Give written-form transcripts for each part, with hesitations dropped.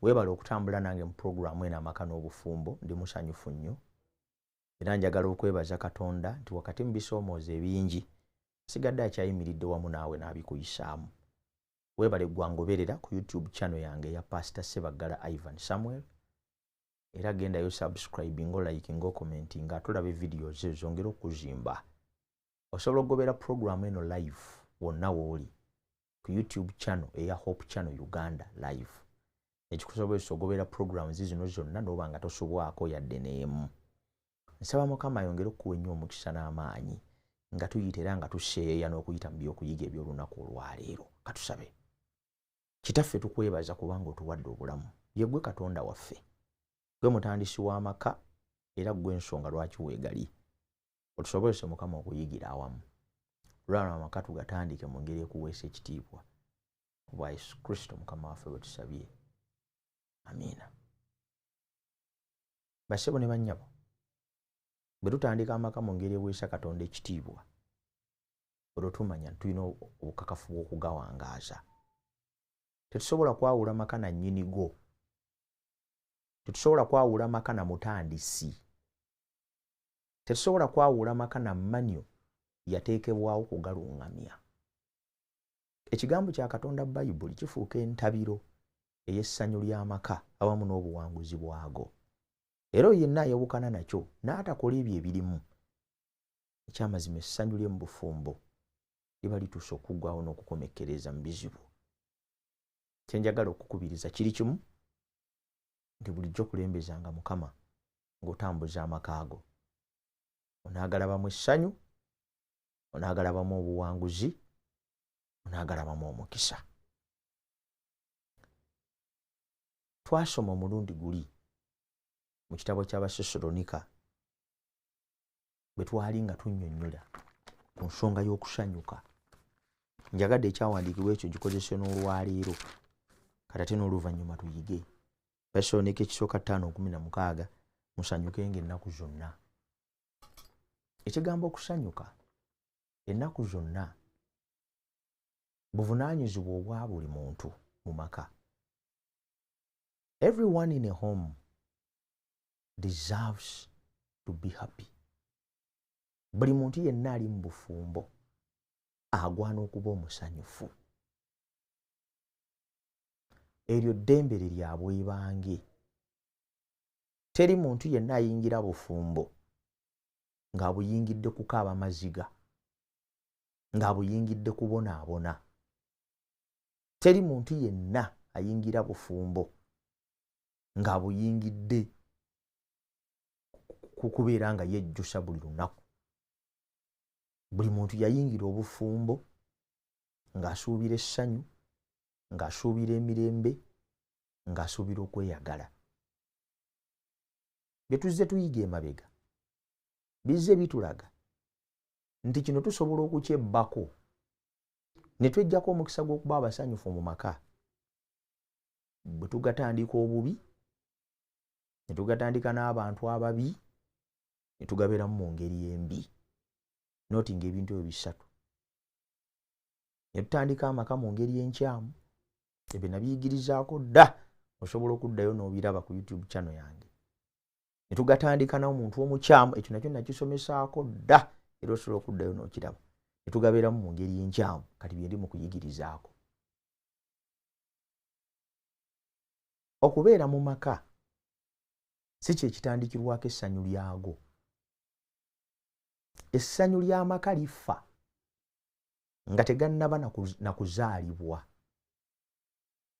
Weebale okutambula nange mu pulogulaamu eno Amaka n'Obufumbo. Ndi musanyufu nnyo era njagala okwebaza Katonda nti wakati mu bisoomooza ebingi asigadde akyayimiridde wamu naawe n'abikuyisaamu. Weebale gwangoberera ku YouTube channel yange eya Pastor Ssebaggala Ivan Samuel, era gendayo subscribing, olikinga, ocommentinga, ate olabe videos ezo zongere okuzimba. Osobola okugobera pulogulaamu eno live wonna w'oli ku YouTube channel eya Hope Channel Uganda live, ekikusobozesa ogobera pulogulaamu zino zonna n'oba nga tosobwako yadde n'emu. Nsaba Mukama ayongere okukuwa ennyo omukisa n'amaanyi nga tuyita era nga tuseeyeeya n'okuyita mu by'okuyiga eby'olunaku olwaleero. Katusabe. Kitaffe, tukwebaza kubanga otuwadde obulamu. Ye ggwe Katonda waffe, gwe mutandisi w'amaka era ggwe ensonga lwaki weegali. Otusobozese Mukama okuyigira awamu, lwano amaka tugatandike mu ngeri ekuweesa ekitiibwa. Kubwa Yesu Kristo Mukama waffe bwe tusabye, amiina. Bassebo ne bannyabo, bwe tutandika amaka mu ngeri eweesa Katonda ekitiibwa, olwo tumanya nti tulina obukakafu bw'okugawangaaza. Tetusobola kwawula maka na nnyini go, tetusobola kwawula maka na mutandisi, tetusobola kwawula maka na manyo yateekebwawo kugaluŋŋamya. Ekigambo kya Katonda Bayibuli kifuuka entabiro ey'essanyu ly'amaka awamu n'obuwanguzi bwago. Era oyo yenna ayawukana nakyo n'atakola ebyo ebirimu, ekyamazima essanyu lye mu bufumbo liba lituuse okuggwawo n'okukomekkereza mu bizibu. Kyenjagala okukubiriza kiri kimu, nti bulijjo kulembezanga Mukama ng'otambuza amaka ago. Onaagalabamu essanyu, onaagalabamu obuwanguzi, onaagalabamu omukisa. Twasoma omulundi guli mu kitabo ky'Abasesalonika bwe twali nga tunnyonnyola ku nsonga y'okusanyuka. Njagadde ekyawandiikibwa ekyo gikozese n'olwaleero, kati ate n'oluvannyuma tuyige. Basesalonika ekisooka 5:16, musanyukenga ennaku zonna. Ekigambo okusanyuka ennaku zonna buvunaanyizibwa obwa buli muntu mu maka. Everyone in a home deserves to be happy. Buli muntu yenna ali mu bufumbo agwana okuba omusanyufu. Eryo ddembe lye lya bwebange. Teri muntu yenna ayingira bufumbo ng'abuyingidde kukaaba maziga, ng'abuyingidde kubonaabona. Teri muntu yenna ayingira bufumbo ng'abuyingidde kubeera nga yejjusa buli lunaku. Buli muntu yayingira obufumbo ng'asuubira essanyu, ng'asuubira emirembe, ng'asuubira okweyagala. Bye tuzze tuyiga emabega bizze bitulaga nti kino tusobola okukyebbako ne tweggyako omukisa gw'okuba abasanyufu mu maka. Bwe tugatandika obubi, ne tugatandika n'abantu ababi, ne tugabeeramu mu ngeri embi. Note ng'ebintu ebyo bisatu. Ne tutandika amaka mu ngeri enkyamu, ebyo nabiyigirizaako dda, osobola okuddayo n'obiraba ku YouTube channel yange. Ne tugatandika n'omuntu omukyamu, ekyo nakyo nakisomesaako dda, era osobola okuddayo n'okiraba. Ne tugabeeramu mu ngeri enkyamu, kati bye ndi mu kuyigirizaako. Okubeera mu maka si kye kitandikirwako essanyu lyago. Essanyu ly'amaka lifa nga tegannaba na kuzaalibwa,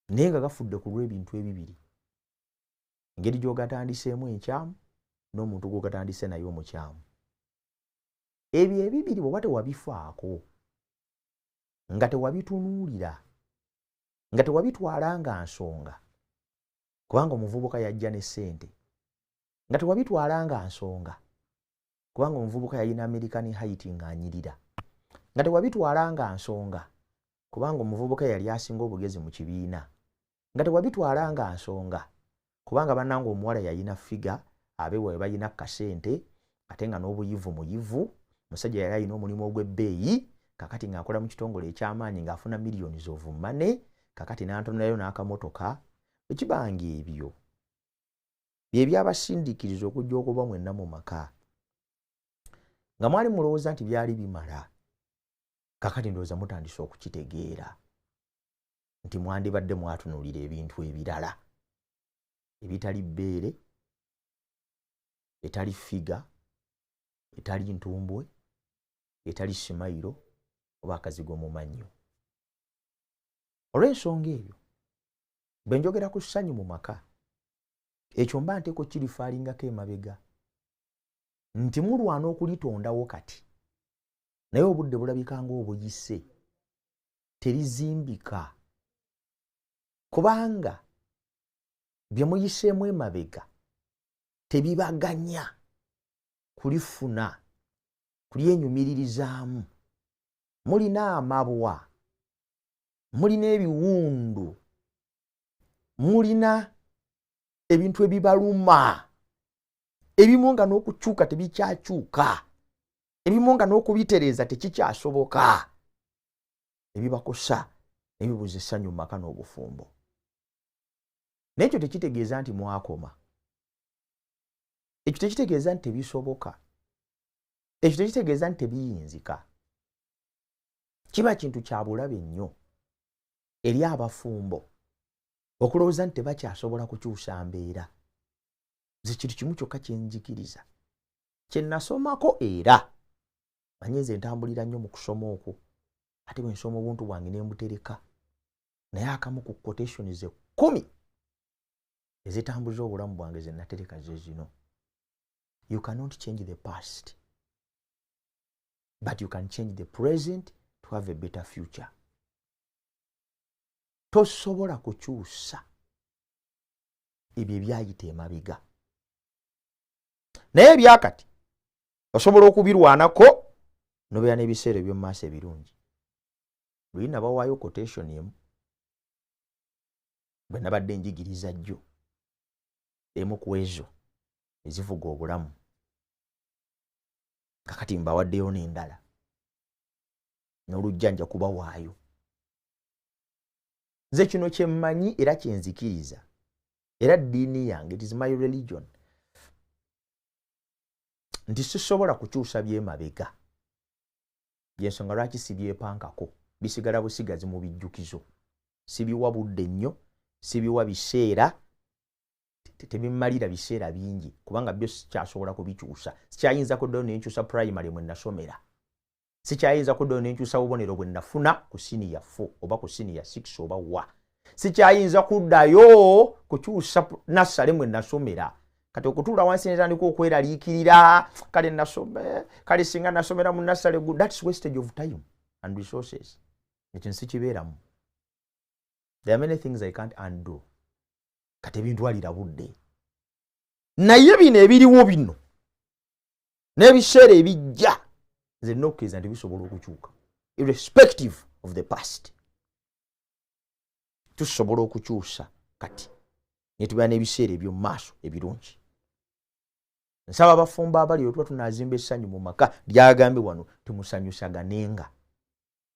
naye nga gafudde ku lw'ebintu ebibiri: engeri gy'ogatandiseemu enkyamu n'omuntu gw'ogatandise naye omukyamu. Ebyo ebibiri bw'oba tewabifaako, nga tewabitunuulira, nga tewabitwala nga nsonga, kubanga omuvubuka yajja ne ssente, nga tewabitwala nga nsonga, kubanga omuvubuka yalina American height ng'anyirira, nga tewabitwala nga nsonga, kubanga omuvubuka yali asinga obugezi mu kibiina, nga tewabitwala nga nsonga, kubanga bannange omuwala yalina figure, abeewaabwe balina kasente, ate nga n'obuyivu muyivu, musajja yali alina omulimu ogw'ebbeeyi, kakati ng'akola mu kitongole eky'amaanyi ng'afuna millions of money, kakati n'antonerayo n'akamotoka, Ekibanga ebyo bye byabasindiikiriza okujja okuba mwenna mu maka, nga mwali mulowooza nti byali bimala, kakati ndowooza mutandise okukitegeera nti mwandibadde mwatunuulira ebintu ebirala ebitali bbeere, etali figure, etali ntumbwe, etali smile oba akazigo mu mannyo. Olw'ensonga eyo, bwe njogera ku ssanyu mu maka, ekyo mba nteeko kirifaalingako emabega nti mulwana okulitondawo kati, naye obudde bulabika ng'obuyise, terizimbika, kubanga bye muyiseemu emabega tebibaganya kulifuna, kulyenyumiririzaamu. Mulina amabwa, mulina ebiwundu, mulina ebintu ebibaluma, ebimu nga n'okukyuka tebikyakyuka, ebimu nga n'okubitereeza tekikyasoboka, ebibakosa nebibuza essanyu mu maka n'obufumbo. Naye ekyo tekitegeeza nti mwakoma, ekyo tekitegeeza nti tebisoboka, ekyo tekitegeeza nti tebiyinzika. Kiba kintu kya bulabe nnyo eri abafumbo okulowooza nti tebakyasobola kukyusa mbeera. Nze kintu kimu kyokka kyenjigiriza kye nasomako, era manye nze ntambulira nnyo mu kusoma okwo, ate bwe nsoma obuntu bwange ne mbutereka. Naye akamu ku quotations 10 ezitambuza obulamu bwange ze natereka ze zino: "You cannot change the past, but you can change the present to have a better future." Tosobola kukyusa ebyo ebyayita emabega, naye ebyakati osobola okubirwanako nobeera n'ebiseera eby'omu maaso ebirungi. Luli nabawaayo quotation emu bwe nabadde njigiriza jjo, emu ku ezo ezivuga obulamu. Kakati mbawaddeyo n'endala, n'olujja nja kubawaayo. Nze kino kyemmanyi era kyenzikiriza, era ddiini yange, it is my religion, nti sisobola kukyusa byemabega. Yensonga lwaki sibyepankako, bisigala busigazi mu bijjukizo. Sibiwa budde nnyo, sibiwa biseera, tebimmalira biseera bingi, kubanga byo sikyasobola kubikyusa. Sikyayinza kuddayo nenkyusa primary mwe nasomera, sikyayinza kuddayo nenkyusa bubonero bwe nafuna ku senior 4 oba ku senior 6 oba wa, sikyayinza kuddayo kukyusa nursery mwe nasomera. Kati okutuula wansi netandika okweraliikirira, kale nasome, kale singa nasomera mu nursery, that's wastage of time and resources. Ekyo nsikibeeramu. There are many things I can't undo. Kati ebintwalira budde, naye bino ebiriwo bino n'ebiseera ebijja, nze nina okukkiriza nti bisobola okukyuka irrespective of the past. Tusobola okukyusa kati netubeera n'ebiseera eby'omu maaso ebirungi. Nsaba abafumbo abali otuba tunazimba essanyu mu maka, lyagambe wano tumusanyusaganenga,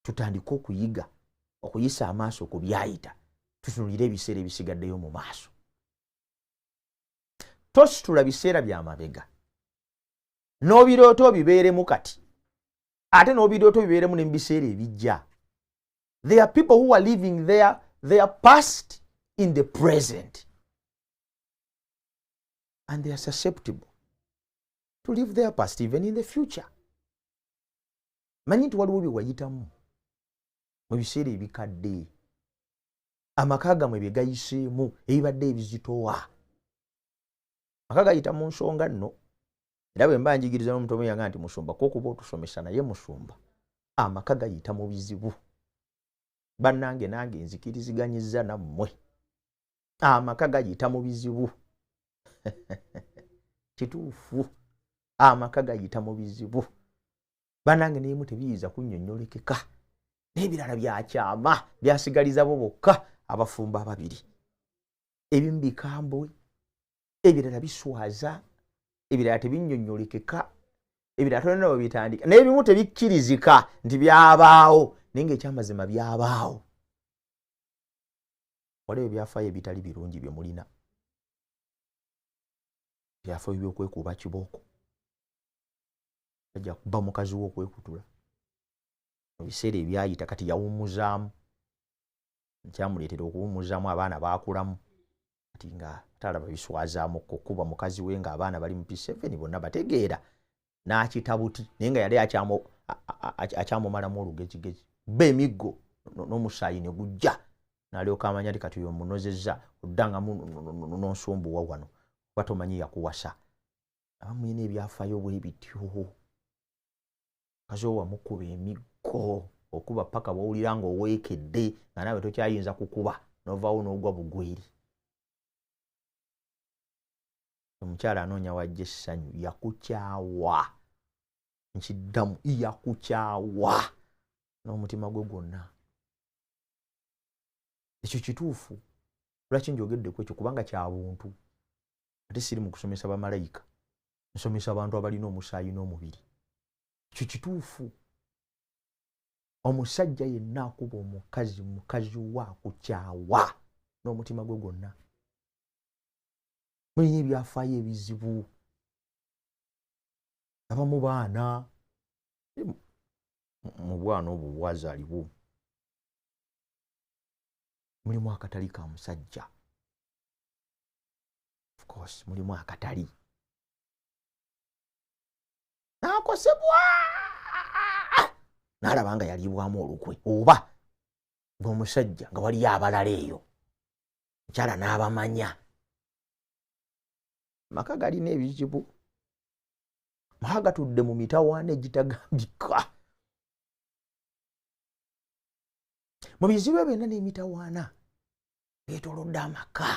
tutandike okuyiga okuyisa amaaso ku byayita, tutunulire ebiseera ebisigaddeyo mu maaso. Tositula biseera byamabega n'obirooto obibeeremu kati, ate n'obirooto obibeeremu ne mu biseera ebijja. There are people who are living their past in the present and they are susceptible to live their past even in the future. Manyi nti waliwo bye wayitamu mu biseera ebikadde, amaka gammwe bye gayiseemu ebibadde ebizitowa. Maka gayita mu nsonga nno, era bwe mba njigiriza n'omutomo yanga nti musumba kwokuba otusomesa, naye musumba amaka gayita mu bizibu. Bannange, nange nzikiriziganyiza nammwe, amaka gayita mu bizibu. Kituufu, amaka gayita mu bizibu bannange, neyemu tebiyinza kunnyonnyolekeka, n'ebirala byakyama, byasigaliza bo bokka abafumbo ababiri. Ebimu bikambwe, ebirala biswaza, ebirala tebinnyonnyolekeka, ebirala tolina bwe bitandika, naye ebimu tebikkirizika nti byabaawo, naye ng'ekyamazima byabaawo. Waliwo ebyafaayo ebitali birungi bye mulina, byafaayo by'okwekuba kibooko, ajja kuba mukazi we okwekutula mu biseera ebyayita. Kati yawummuzaamu, nkyamuleetera okuwummuzaamu, abaana baakulamu, kati nga talaba biswazaamu kukuba mukazi we ng'abaana bali mu P7 bonna bategeera, n'akita buti, naye nga yali akyamumalamu olugezigezi, ba emiggo n'omusaayi ne gujja, n'alyoka amanya nti kati oyo munozezza oddangamu n'onsumbuwa wano kuba tomanyi yakuwasa. Abamu mulina ebyafaayo bwe bityo. Mukazi wo wamukuba emiggo okuba paka bw'owulira ng'oweekedde nga naawe tokyayinza kukuba, n'ovaawo n'ogwa bugweri. Omukyala anoonya wajja essanyu, yakukyawa, nkiddamu, yakukyawa n'omutima gwe gwonna. Ekyo kituufu. Lwaki njogeddeku ekyo? Kubanga kya buntu, ate siri mu kusomesa bamalayika, nsomesa abantu abalina omusaayi n'omubiri. Ekyo kituufu. Omusajja yenna akuba omukazi, mukazi we akukyawa n'omutima gwe gwonna. Mulina ebyafaayo ebizibu. Abamu baana mu bwana obwo bwazaalibwa mulimu akatali ka musajja, of course mulimu akatali, n'akosebwa n'alaba nga yaliibwamu olukwe, oba ng'omusajja nga waliyo abalala eyo, mukyala n'abamanya. Maka galina ebizibu, maka gatudde mu mitawaana egitagambika. Mu bizibu ebyo byonna n'emitawaana byetoolodde amaka,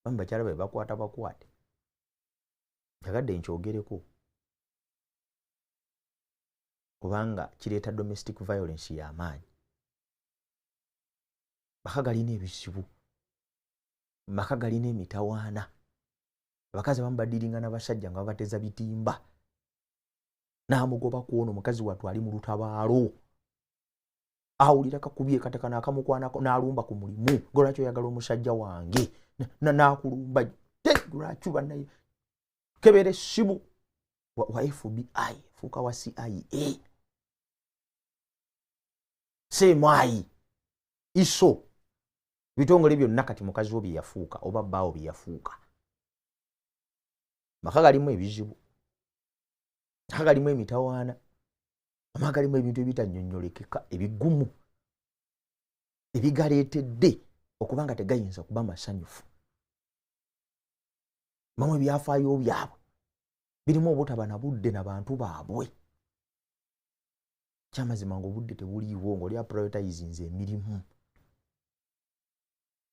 bamu bakyala be bakwata bakwate. Njagadde nkyogereko kubanga kireeta domestic violence y'amaanyi. Maka galina ebizibu, maka galina emitawaana. Abakazi abamu badiringa n'abasajja nga babateza bitimba, n'amugoba ku ono. Mukazi wattu ali mu lutabaalo, awulira kakubye kataka n'akamukwanako, n'alumba ku mulimu. Gwe lwaki oyagala omusajja wange? N'akulumba, lwaki bannaye kebera essimu wa FBI, fuuka wa CIA, CMI, ISO, ebitongole byonna kati mukazi wo bye yafuuka oba bbaawo bye yafuuka. Maka galimu ebizibu, maka galimu emitawaana, amaka galimu ebintu ebitannyonnyolekeka ebigumu ebigaleetedde okuba nga tegayinza kuba masanyufu. Mamu ebyafaayo byabwe birimu obutaba na budde na bantu baabwe. Kyamazima nga obudde tebuliiwo, ng'oli aprioritizinze emirimu,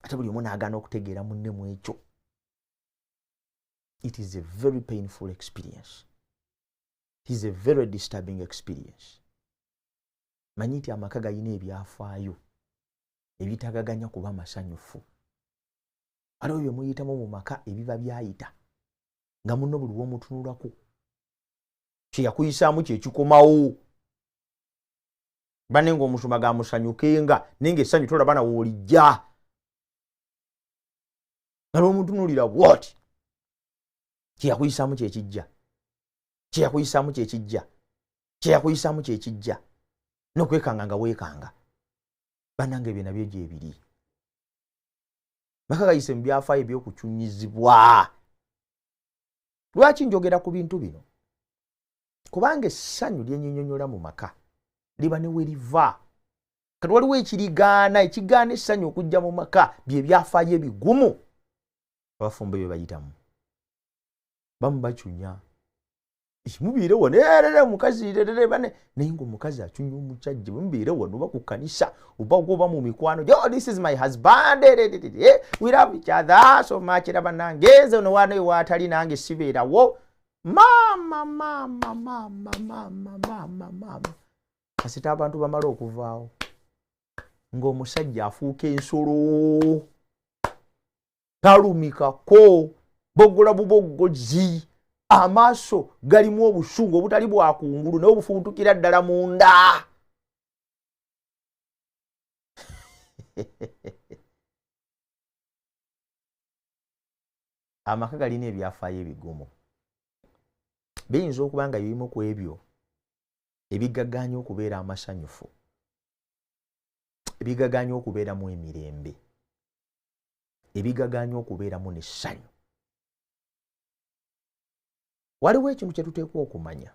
ate buli omu n'agaana okutegeera munne mu ekyo. It is a very painful experience, it is a very disturbing experience. Manyi nti amaka galina ebyafaayo ebitagaganya kuba masanyufu. Waliwo bye muyitamu mu maka ebiba byayita nga munno buli lw'omutunulako kyeyakuyisaamu kyekikomawo. Banne ng'omusumba gamusanyukenga, naye ng'essanyu tolaba nawe olijja nga lwomutunulira bwoti, kyeyakuyisaamu kyekijja, kyeyakuyisaamu kyekijja, kyeyakuyisaamu kyekijja, n'okwekanga nga weekanga. Bannange, ebyo nabyo gyebiri. Maka gayise mu byafaayo ebyokucunyizibwa. Lwaki njogera ku bintu bino? Kubanga essanyu lyenyinyonyola mu maka liba ne we liva. Kati waliwo ekirigaana, ekigaana essanyu okujja mu maka, bye byafaayo ebigumu abafumbo bye bayitamu. Bamu bacunya, mubiire wano erere omukazi rerere bane, naye ngaomukazi acunya omusajja. Mubiire wano oba ku kkanisa oba oba mu mikwano, "Oh, this is my husband, we love each other so much." Era bannange nze ono waano waatali nange sibeerawo. Maama, maama, maama, maama, maama, maama, kasita abantu bamala okuvaawo ng'omusajja afuuka ensolo, talumikako, bogola buboggozi, amaaso galimu obusungu obutali bwakungulu naye obufubutukira ddala munda. Amaka galina ebyafaayo ebigumu, biyinza okuba nga bimu ku ebyo ebigaganya okubeera amasanyufu, ebigaganya okubeeramu emirembe, ebigaganya okubeeramu n'essanyu. Waliwo ekintu kye tuteekwa okumanya.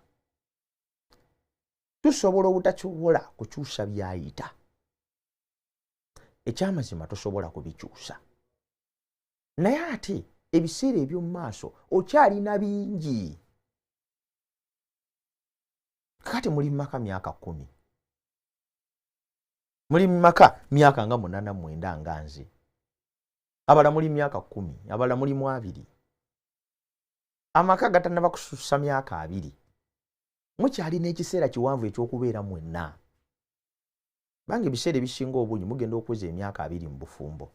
Tusobola obutakiwola kukyusa byayita. Ekyamazima tosobola kubikyusa, naye ate ebiseera eby'omu maaso okyalina bingi. Kati muli maka myaka 10, muli maka myaka nga 8 9 nga nze, abala muli myaka 10, abala muli mu 20. Amaka gatannaba kusussa myaka 20, mukyalina ekiseera kiwanvu ekyokubeera mwenna. Bange ebiseera ebisinga obungi mugenda okuweza emyaka 20 mu bufumbo,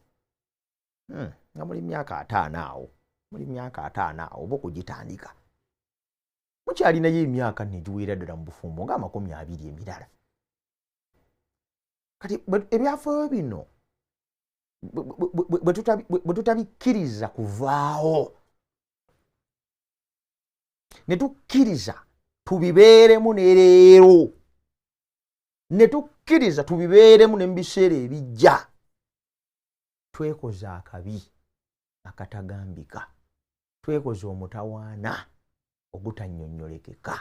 nga muli myaka 50 awo, muli myaka 50 awo oba okugitandika. Mukyalinayo emyaka negiwera ddala mu bufumbo nga 20 emirala. Kati ebyafaayo bino bwe tutabikkiriza kuvaawo, ne tukkiriza tubibeeremu ne leero, ne tukkiriza tubibeeremu ne mu biseera ebijja, twekoze akabi akatagambika, twekoze omutawaana ogutannyonnyolekeka,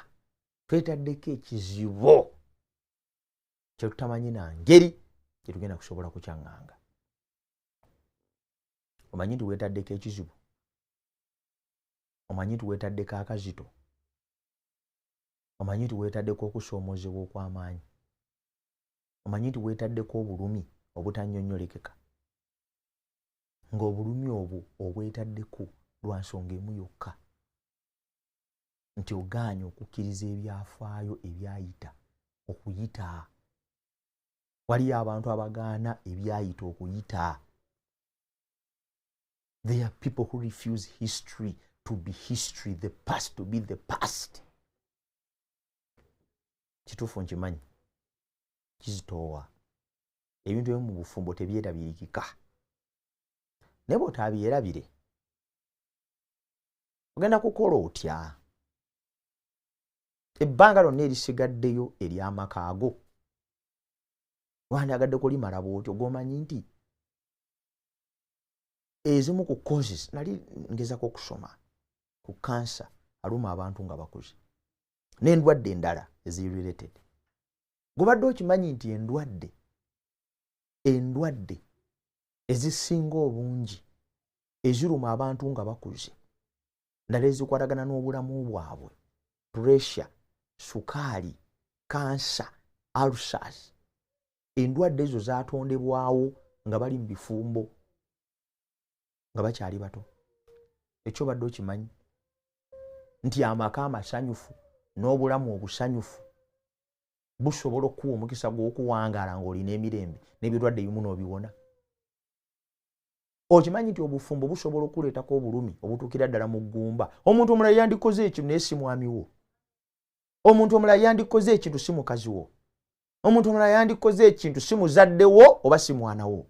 twetaddeko ekizibu kye tutamanyi na ngeri gye tugenda kusobola kukyaŋŋanga. Omanyi nti weetaddeko ekizibu, omanyi nti weetaddeko akazito, omanyi nti weetaddeko okusoomoozebwa okw'amaanyi, omanyi nti weetaddeko obulumi obutannyonnyolekeka, ng'obulumi obwo obwetaddeko lwa nsonga emu yokka, nti ogaanye okukkiriza ebyafaayo ebyayita okuyita. Waliyo abantu abagaana ebyayita okuyita. There are people who refuse history to be history, the past to be the past. Kituufu nkimanyi, kizitoowa. Ebintu ebimu mu bufumbo tebyerabirikika, naye bw'otabyerabire ogenda kukola otya? Ebbanga lyonna erisigaddeyo ery'amaka ago wandyagadde kulimala bw'otyo? Gw'omanyi nti ezimu ku causes, nali ngezako okusoma ku kansa aluma abantu nga bakuze n'endwadde endala eziri related. Gobadde okimanyi nti endwadde ezisinga obungi eziruma abantu nga bakuze, ndala ezikwatagana n'obulamu bwabwe, pressure, sukaali, kansa, ulcers, endwadde ezo zatondebwawo nga bali mu bifumbo nga bakyali bato. Ekyo obadde okimanyi nti amaka amasanyufu n'obulamu obusanyufu busobola okuwa omukisa gw'okuwangaala ng'olina emirembe n'ebirwadde ebimu n'obiwona? Okimanyi nti obufumbo busobola okuleetako obulumi obutuukira ddala mu ggumba? Omuntu omulala yandikoze ekintu naye si mwami wo, omuntu omulala yandikoze ekintu si mukazi wo, omuntu omulala yandikoze ekintu si muzadde wo oba si mwana wo.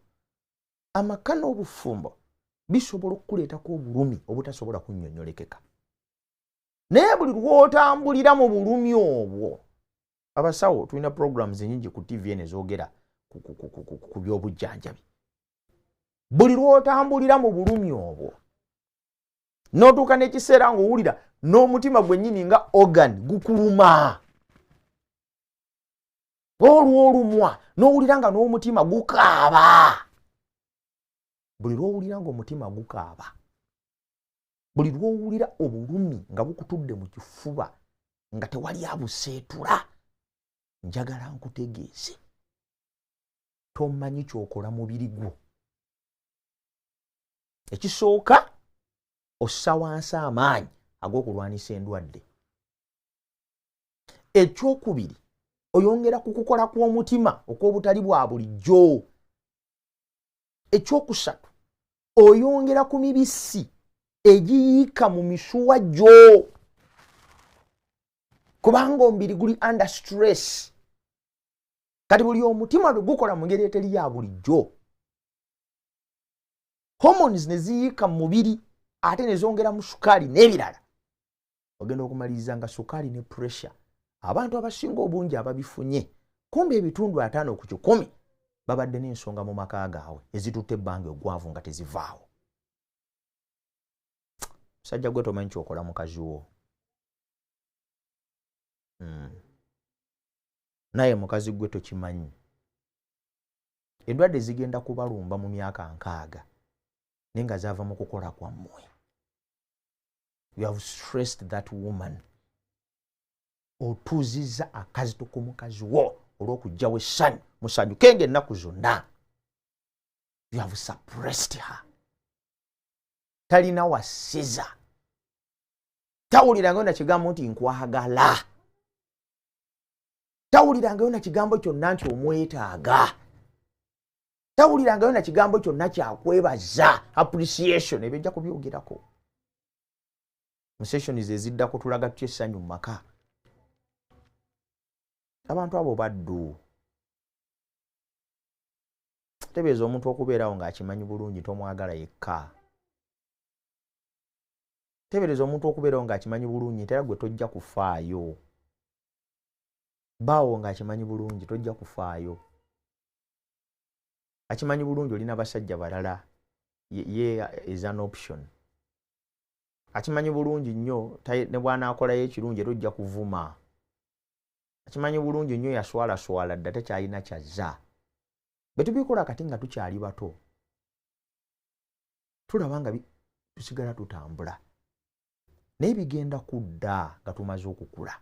Amaka n'obufumbo bisobola okukuleetako obulumi obutasobola kunnyonnyolekeka, naye buli lw'otambulira mu bulumi obwo, abasawo tulina programs nyingi ku TV eno ezoogera ku by'obujjanjabi, buli lw'otambulira mu bulumi obwo n'otuuka n'ekiseera ng'owulira n'omutima gwennyini nga organ gukuluma, olw'olumwa n'owulira nga n'omutima gukaaba. Buli lw'owulira ng'omutima gukaaba, buli lw'owulira obulumi nga bukutudde mu kifuba nga tewali abuseetula, njagala nkutegeeze, tomanyi ky'okola mubiri gwo. Ekisooka, ossa wansi amaanyi ag'okulwanisa endwadde. Ekyokubiri, oyongera ku kukola kw'omutima okw'obutali bwa bulijjo. Ekyokusatu, oyongera ku mibisi egiyiika mu misuwa gyo, kubanga omubiri guli under stress. Kati buli omutima lwe gukola mu ngeri eteri ya bulijjo, hormones ne ziyiika mu mubiri Ate ne zongeramu sukaali n'ebirala. Ogenda okumaliriza nga sukaali ne pressure, abantu abasinga obungi ababifunye, kumbe ebitundu 50 ku 100 babadde n'ensonga mu maka gaabwe ezitutte ebbanga eggwanvu nga tezivaawo. Musajja gwe tomanyi kyokola mukazi wo. Naye mukazi gwe tokimanyi. Endwadde zigenda kubalumba mu myaka 60 naye nga zaava mu kukola kwammwe. You have stressed that woman. Otuuzizza akazito ku mukazi wo olw'okugyawo essanyu, musanyukenga ennaku zonna. You have suppressed her. Talina wasiza, tawulirangayo na kigambo nti nkwagala, tawulirangayo na kigambo kyonna nti omwetaaga, tawulirangayo na kigambo kyonna kyakwebaza, appreciation. Ebyo ejja kubyogerako mu sessions eziddako. Tulaga tutya essanyu mu maka? Abantu abo baddu. Tebeeza omuntu okubeerawo ng'akimanyi bulungi tomwagala yekka. Tebereza omuntu okubeerawo ng'akimanyi bulungi nti era gwe tojja kufaayo. Baawo ng'akimanyi bulungi tojja kufaayo, akimanyi bulungi olina basajja balala, ye is an option. Akimanyi bulungi nnyo ne bw'anaakolayo ekirungi era ojja kuvuma. Akimanyi bulungi nnyo yaswalaswala dda, tekyalina kyazza. Bwe tubikola kati nga tukyali bato, tulaba nga tusigala tutambula, naye bigenda kudda nga tumaze okukula.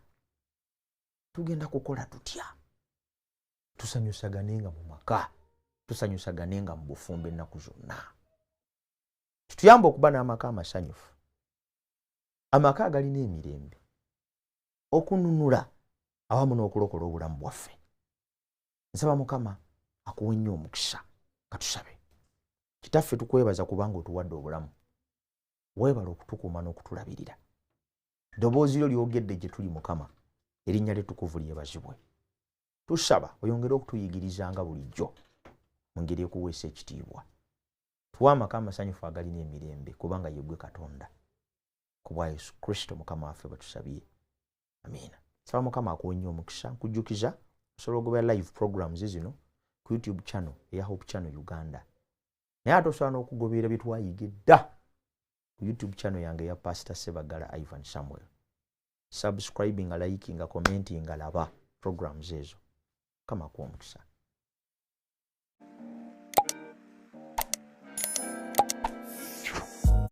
Tugenda kukola tutya tusanyusaganenga mu maka, tusanyusaganenga mu bufumbo ennaku zonna? Kituyamba okuba n'amaka amasanyufu, amaka agalina emirembe, okununula awamu n'okulokola obulamu bwaffe. Nsaba Mukama akuwe nnyo omukisa. Katusabe. Kitaffe, tukwebaza kubanga otuwadde obulamu, weebala okutukuuma n'okutulabirira. Ddoboozi lyo lyogedde gye tuli. Mukama, erinnya lyetukuvu lyebazibwe. Tusaba oyongere okutuyigirizanga bulijjo mu ngeri ekuweesa ekitiibwa. Tuwe amaka amasanyufu agalina emirembe, kubanga yeggwe Katonda. Ku bwa Yesu Kristo Mukama waffe bwetusabye, amiina. Saba Mukama akuwe nnyo omukisa. Nkujjukiza, osobola okugobera live programs zino ku YouTube channel eya Hope Channel Uganda, naye ate osobola n'okugoberera bye twayiga edda ku YouTube channel yange eya Pastor Sebagala Ivan Samuel. Subscribinga, likinga, commentinga, laba programs ezo. Mukama akuwa omukisa.